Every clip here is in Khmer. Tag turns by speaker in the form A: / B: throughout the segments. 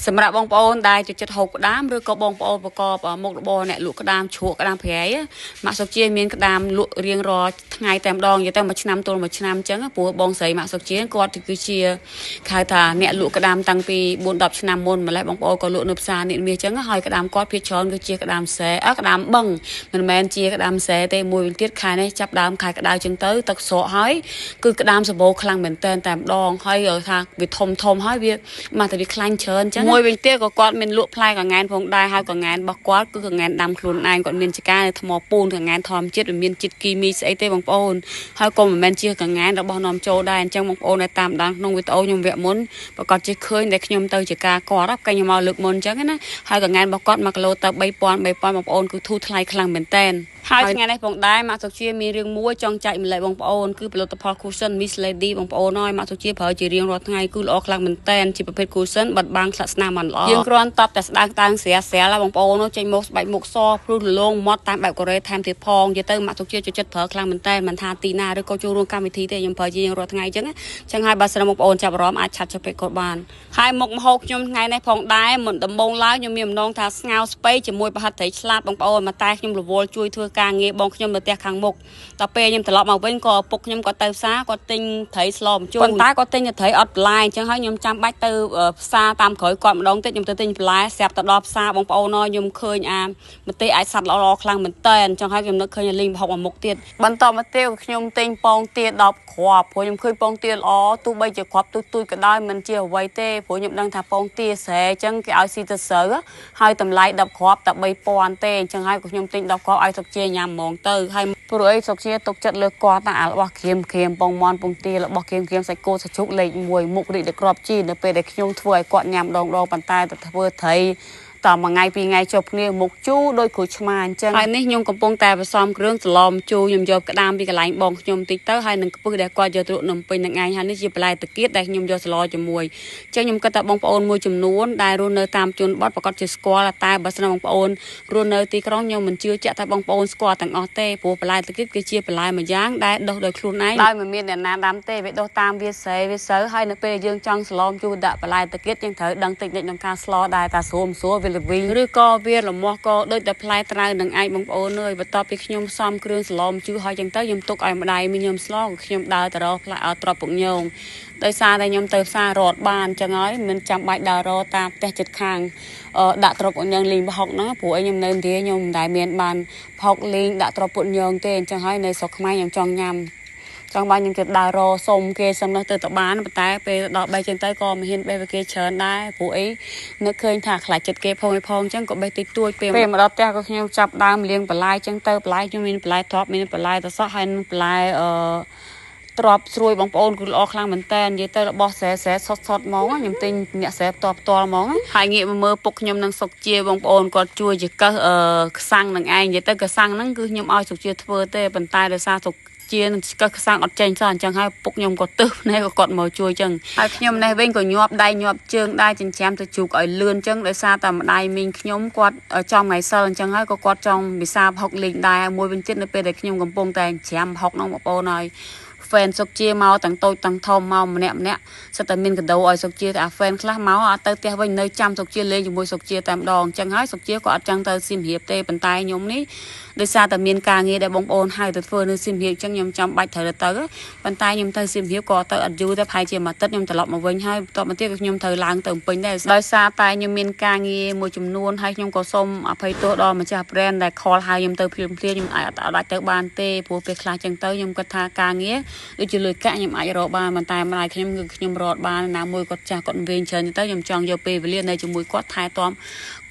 A: សម្រាប់បងប្អូនដែលចូលចិត្តហូបក្តាមឬក៏បងប្អូនប្រកបមុខរបរអ្នកលក់ក្តាមជ្រក់ក្តាមប្រៃម៉ាក់សុកជាមានក្តាមលក់រៀងរាល់ថ្ងៃតែម្ដងនិយាយទៅមួយឆ្នាំទល់មួយឆ្នាំអញ្ចឹងព្រោះបងស្រីម៉ាក់សុកជាគាត់គឺជាហៅថាអ្នកលក់ក្តាមតាំងពី4 10ឆ្នាំមុនម្ល៉េះបងប្អូនក៏លក់នៅផ្សារនេះមាសអញ្ចឹងហើយក្តាមគាត់ភាគច្រើនគឺជាក្តាមស្រែក្តាមបឹងមិនមែនជាក្តាមស្រែទេមួយវិញទៀតខែនេះចាប់ដើមខែក្តៅអញ្ចឹងទៅទឹកស្រកហើយគឺក្តាមសម្បូរខ្លាំងមែនតែនតែម្ដងហើយថាវាធំធំហើយវាមកតែវាខ្លាញ់ច្រើនអញ្ចឹងមួយវិញទៀតក៏គាត់មានលក់ផ្លែកង្កែនផងដែរហើយកង្កែនរបស់គាត់គឺកង្កែនដាំខ្លួនឯងគាត់មានចកានៅថ្មពូនកង្កែនធម្មជាតិមិនមានជាតិគីមីស្អីទេបងប្អូនហើយក៏មិនមែនជាកង្កែនរបស់នាំចូលដែរអញ្ចឹងបងប្អូនដែលតាមដានក្នុងវីដេអូខ្ញុំវគ្គមុនប្រកាសជាឃើញដែលខ្ញុំទៅចកាគាត់កាញ់ខ្ញុំមកលើកមុនអញ្ចឹងណាហើយកង្កែនរបស់គាត់1គីឡូទៅ3000 3000បងប្អូនគឺធូរថ្លៃខ្លាំងមែនតើហើយថ្ងៃនេះផងដែរម៉ាក់សុកជាមានរឿងមួយចង់ចែកម្លែកបងប្អូនគឺផលិតផល Cushion Miss Lady បងប្អូនហើយម៉ាក់សុកជាប្រើជារៀងរាល់ថ្ងៃគឺល្អខ្លាំងមែនតែនជាប្រភេទ Cushion បិទបាំងស្លាកស្នាមបានល្អយើងគ្រាន់តបតែស្ដើងតាំងស្រាស្រាលបងប្អូនចេញមកស្បែកមុខសភ្លឺរលោងម៉ត់តាមបែបកូរ៉េថែមទៀតផងនិយាយទៅម៉ាក់សុកជាចូលចិត្តប្រើខ្លាំងមែនតែនមិនថាទីណាឬក៏ចូលរួមកម្មវិធីទេខ្ញុំប្រើជារៀងរាល់ថ្ងៃអញ្ចឹងអញ្ចឹងហើយបើសិនបងប្អូនចាប់អារម្មណ៍អាចឆាត់ចុះពេកគាត់បានហើយមុខម្ហូបខ្ញុំថ្ងៃនេះផងដែរមុនដំបូងឡើយខ្ញុំមានបំណងថាស្ងោរស្ពៃជាមួយប្រហិតត្រីឆ្លាតបងប្អូនមកតែខ្ញុំរវល់ជួយធ្វើការងារបងខ្ញុំនៅផ្ទះខាងមុខដល់ពេលខ្ញុំត្រឡប់មកវិញក៏ឪពុកខ្ញុំក៏ទៅផ្សារគាត់ទិញត្រីស្លម្ជូរប៉ុន្តែគាត់ទិញត្រីអត់បន្លែអញ្ចឹងហើយខ្ញុំចាំបាច់ទៅផ្សារតាមក្រោយគាត់ម្ដងទៀតខ្ញុំទៅទិញបន្លែស្រាប់ទៅដល់ផ្សារបងប្អូនអើយខ្ញុំឃើញអាម្ទេសអាចសัตว์ល្អៗខ្លាំងមែនតើអញ្ចឹងហើយខ្ញុំនឹកឃើញលីងប្រហុកមួយមុខទៀតបន្តមកទៀតខ្ញុំទិញពងទា10គ្រាប់ព្រោះខ្ញុំឃើញពងទាល្អទោះបីជាគ្រាប់ទូចៗក៏ដោយមិនជាអ្វីទេព្រោះខ្ញុំដឹងថាពងទាស្រែអញ្ចឹងគេឲ្យស៊ីទៅស្រូវហើយតម្លៃ10គ្រាប់តែ3000ទេអញ្ចឹងហើយក៏ខ្ញុំទិញ10គ្រាប់ឲ្យសុកជាញ៉ាំហ្មងទៅហើយព្រោះអីសុកជាទុកចិត្តលើគាត់ណាអារបស់ក្រៀមក្រៀមពងមន់ពងទារបស់ក្រៀមក្រៀមសាច់គោសាច់ជ្រូកលេខ1មុខរីកដូចក្របជីនៅពេលដែលខ្ញុំធ្វើឲ្យគាត់ញ៉ាំដងៗប៉ុន្តែទៅធ្វើត្រីតមួយថ្ងៃពីរថ្ងៃចុះគ្នាមុខជូរដូចក្រូចឆ្មាអញ្ចឹងហើយនេះខ្ញុំកំពុងតែផ្សំគ្រឿងសឡមជូរខ្ញុំយកក្តាមពីកន្លែងបងខ្ញុំតិចទៅហើយនឹងខ្ពឹសដែលគាត់យកទៅនំពេញនឹងឯងហើយនេះជាបន្លែតាគៀតដែលខ្ញុំយកសឡជាមួយអញ្ចឹងខ្ញុំគិតថាបងប្អូនមួយចំនួនដែលរស់នៅតាមជនបទប្រកាសជាស្គាល់តែបើសិនបងប្អូនរស់នៅទីក្រុងខ្ញុំមិនជឿជាក់ថាបងប្អូនស្គាល់ទាំងអស់ទេព្រោះបន្លែតាគៀតគឺជាបន្លែមួយយ៉ាងដែលដុះដោយខ្លួនឯងដោយមិនមានអ្នកណាដាំទេវាដុះតាមវាស្រែវាស្រូវហើយនៅពេលយើងចង់សឡមជូរដាក់បន្លែតាគៀតយើងត្រូវដឹងតិចនិចក្នុងការស្លដែរតាស្រួលមិនស្រួលវាល្វីងឬក៏វាលមាស់ក៏ដូចតែផ្លែត្រាវនឹងឯងបងប្អូនអើយបន្ទាប់ពីខ្ញុំផ្សំគ្រឿងសឡមជូរហើយចឹងទៅខ្ញុំទុកឲ្យម្ដាយមីខ្ញុំស្លខ្ញុំដើរទៅរកផ្លែឲ្យទ្របពុកញងដោយសារតែខ្ញុំទៅផ្សាររត់បានចឹងហើយមិនចាំបាច់ដើររកតាមផ្ទះចិត្តខាងដាក់ទ្របពុកញងលីងប្រហុកហ្នឹងព្រោះអីខ្ញុំនៅឥណ្ឌាខ្ញុំមិនដែលមានបានប្រហុកលីងដាក់ទ្របពុកញងទេអញ្ចឹងហើយនៅស្រុកខ្មែរខ្ញុំចង់ញ៉ាំចង់បានខ្ញុំចិត្តដើររសុំគេសុំនោះទៅតបានប៉ុន្តែពេលដល់បេះចឹងទៅក៏មិនហ៊ានបេះវាគេច្រើនដែរព្រោះអីនឹកឃើញថាខ្លាចចិត្តគេផងឯផងចឹងក៏បេះតិចតួចពេលមកដល់ផ្ទះក៏ខ្ញុំចាប់ដើមលាងបន្លែចឹងទៅបន្លែខ្ញុំមានបន្លែទ្រាប់មានបន្លែតសក់ហើយនឹងបន្លែទ្របស្រួយបងប្អូនគឺល្អខ្លាំងមែនតើនិយាយទៅរបស់ស្រែស្រែសុតសុតហ្មងខ្ញុំទិញអ្នកស្រែផ្ទាល់ផ្ទាល់ហ្មងហើយងាកមកមើលពុកខ្ញុំនឹងសុកជាបងប្អូនគាត់ជួយជាកឹះខ្សាំងនឹងឯងនិយាយទៅកសាំងហ្នឹងគឺខ្ញុំឲ្យសុកជាធ្វើទេប៉ុន្តែដោយសារសុកជានឹងស្កឹះខ្សាំងអត់ចេញសោះអញ្ចឹងហើយពុកខ្ញុំក៏ទឹះភ្នែកក៏គាត់មកជួយអញ្ចឹងហើយខ្ញុំនេះវិញក៏ញាប់ដៃញាប់ជើងដែរចិញ្ច្រាំទៅជ្រូកឲ្យលឿនអញ្ចឹងដោយសារតែម្ដាយមីងខ្ញុំគាត់ចង់ថ្ងៃសិលអញ្ចឹងហើយក៏គាត់ចង់វិសាប្រហុកលេងដែរមួយវិញទៀតនៅពេលដែលខ្ញុំកំពុងតែចិញ្ច្រាំប្រហុកនោះបងប្អូនហើយហ្វេនសុកជាមកទាំងតូចទាំងធំមកម្នាក់ម្នាក់សិតតែមានកដោឲ្យសុកជាតែអាហ្វេនខ្លះមកអត់ទៅផ្ទះវិញនៅចាំសុកជាលេងជាមួយសុកជាតែម្ដងអញ្ចឹងហើយសុកជាក៏អត់ចង់ទៅសៀមរាបទេប៉ុន្តែខ្ញុំនេះដោយសារតែមានការងារដែលបងប្អូនហៅទៅធ្វើនៅសៀមរាបអញ្ចឹងខ្ញុំចាំបាច់ត្រូវទៅប៉ុន្តែខ្ញុំទៅសៀមរាបក៏ទៅអត់យូរទេប្រហែលជាមួយអាទិត្យខ្ញុំត្រឡប់មកវិញហើយបន្ទាប់មកទៀតក៏ខ្ញុំត្រូវឡើងទៅពេញដែរដោយសារតែខ្ញុំមានការងារមួយចំនួនហើយខ្ញុំក៏សូមអភ័យទោសដល់ម្ចាស់ brand ដែលខលហៅខ្ញុំទៅភ្លាមៗខ្ញុំអាចអត់ទៅបានទេព្រោះពេលខ្លះអញ្ចឹងទៅខ្ញុំគិតថាការងារដូចជាលុយកាក់ខ្ញុំអាចរកបានប៉ុន្តែម្ដាយខ្ញុំគឺខ្ញុំរត់បានណាមួយគាត់ចាស់គាត់វែងច្រើនទៅខ្ញុំចង់យកពេលវេលានៅជាមួយគាត់ថែទា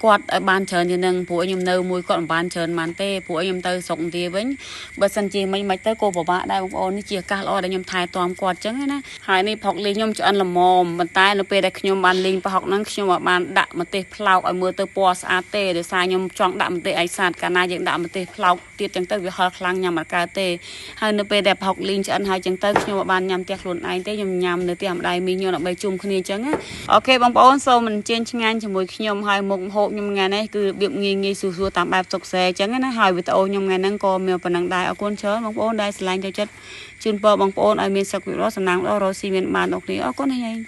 A: ំគាត់ឲ្យបានច្រើនជាងនឹងព្រោះខ្ញុំនៅមួយគាត់មិនបានច្រើនបានទេព្រោះខ្ញុំទៅស្រុកឥណ្ឌាវិញបើសិនជាមិនទៅក៏ពិបាកដែរបងប្អូននេះជាឱកាសល្អដែលខ្ញុំថែទាំគាត់ចឹងណាហើយនេះប្រហុកលីងខ្ញុំឆ្អិនល្មមប៉ុន្តែនៅពេលដែលខ្ញុំបានលីងប្រហុកហ្នឹងខ្ញុំអត់បានដាក់ម្ទេសផ្លោកឲ្យមើលទៅពណ៌ស្អាតទេដោយសារខ្ញុំចង់ដាក់ម្ទេសឯសាតកាលណាយើងដាក់ម្ទេសផ្លោកទៀតចឹងទៅវាហឹរខ្លាំងញ៉ាំអត់កើតទេហើយនៅពេលដែលប្រហុកលីងឆ្អិនហើយចឹងទៅខ្ញុំអត់បានញ៉ាំផ្ទះខ្លួនឯងទេខ្ញុំញ៉ាំនៅផ្ទះម្ដាយមីងខ្ញុំដើម្បីជុំគ្នាចឹងណាអូខេបងប្អូនសូមអញ្ជើញឆ្ងាញ់ជាមួយខ្ញុំហើយមុខម្ហូបខ្ញុំថ្ងៃនេះគឺរបៀបងាយងាយស្រួលៗតាមបែបសុកសែអញ្ចឹងណាហើយវីដេអូខ្ញុំថ្ងៃហ្នឹងក៏មានប៉ុណ្ណឹងដែរអរគុណច្រើនបងប្អូនដែលស្រឡាញ់ចូលចិត្តជូនពរបងប្អូនឲ្យមានសុខភាពល្អសំណាងល្អរកស៊ីមានបានដល់គ្នាអរគុណហើយ។